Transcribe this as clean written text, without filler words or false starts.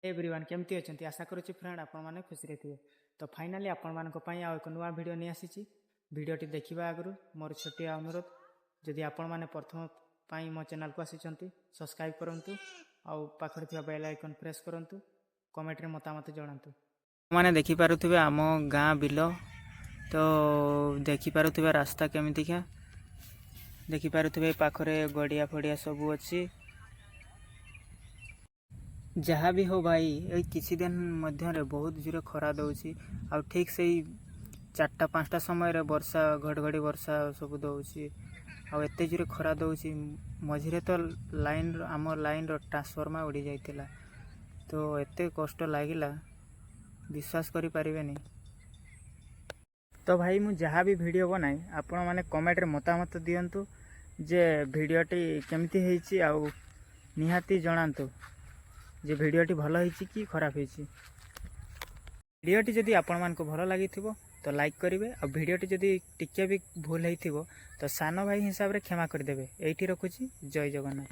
Everyone, କେମିତି ଅଛନ୍ତି? ଆଶା କରୁଛି ଫ୍ରେଣ୍ଡ, ଆପଣମାନେ ଖୁସିରେ ଥିବେ। ତ ଫାଇନାଲି ଆପଣମାନଙ୍କ ପାଇଁ ଆଉ ଏକ ନୂଆ ଭିଡ଼ିଓ ନେଇ ଆସିଛି। ଭିଡ଼ିଓଟି ଦେଖିବା ଆଗରୁ ମୋର ଛୋଟିଆ ଅନୁରୋଧ, ଯଦି ଆପଣମାନେ ପ୍ରଥମ ପାଇଁ ମୋ ଚ୍ୟାନେଲକୁ ଆସିଛନ୍ତି, ସବସ୍କ୍ରାଇବ୍ କରନ୍ତୁ ଆଉ ପାଖରେ ଥିବା ବେଲ୍ ଆଇକନ୍ ପ୍ରେସ୍ କରନ୍ତୁ। କମେଣ୍ଟରେ ମତାମତ ଜଣାନ୍ତୁ। ମାନେ ଦେଖିପାରୁଥିବେ ଆମ ଗାଁ ବିଲ। ତ ଦେଖିପାରୁଥିବେ ରାସ୍ତା କେମିତିକା। ଦେଖିପାରୁଥିବେ, ପାଖରେ ଗଡ଼ିଆ ଫଡ଼ିଆ ସବୁ ଅଛି। ଯାହା ବି ହଉ ଭାଇ, ଏଇ କିଛି ଦିନ ମଧ୍ୟରେ ବହୁତ ଜୋରେ ଖରା ଦେଉଛି ଆଉ ଠିକ୍ ସେଇ 4ଟା 5ଟା ସମୟରେ ବର୍ଷା, ଘଡ଼ଘଡ଼ି ବର୍ଷା ସବୁ ଦେଉଛି ଆଉ ଏତେ ଜୋରେ ଖରା ଦେଉଛି। ମଝିରେ ତ ଲାଇନ୍ର, ଆମ ଲାଇନ୍ର ଟ୍ରାନ୍ସଫର୍ମର ଉଡ଼ି ଯାଇଥିଲା। ତ ଏତେ କଷ୍ଟ ଲାଗିଲା, ବିଶ୍ୱାସ କରିପାରିବେନି। ତ ଭାଇ, ମୁଁ ଯାହା ବି ଭିଡ଼ିଓ ବନାଏ, ଆପଣମାନେ କମେଣ୍ଟରେ ମତାମତ ଦିଅନ୍ତୁ ଯେ ଭିଡ଼ିଓଟି କେମିତି ହେଇଛି ଆଉ ନିହାତି ଜଣାନ୍ତୁ ଯେ ଭିଡ଼ିଓଟି ଭଲ ହେଇଛି କି ଖରାପ ହେଇଛି। ଭିଡ଼ିଓଟି ଯଦି ଆପଣମାନଙ୍କୁ ଭଲ ଲାଗିଥିବ ତ ଲାଇକ୍ କରିବେ ଆଉ ଭିଡ଼ିଓଟି ଯଦି ଟିକେ ବି ଭୁଲ ହେଇଥିବ ତ ସାନ ଭାଇ ହିସାବରେ କ୍ଷମା କରିଦେବେ। ଏଇଠି ରଖୁଛି। ଜୟ ଜଗନ୍ନାଥ।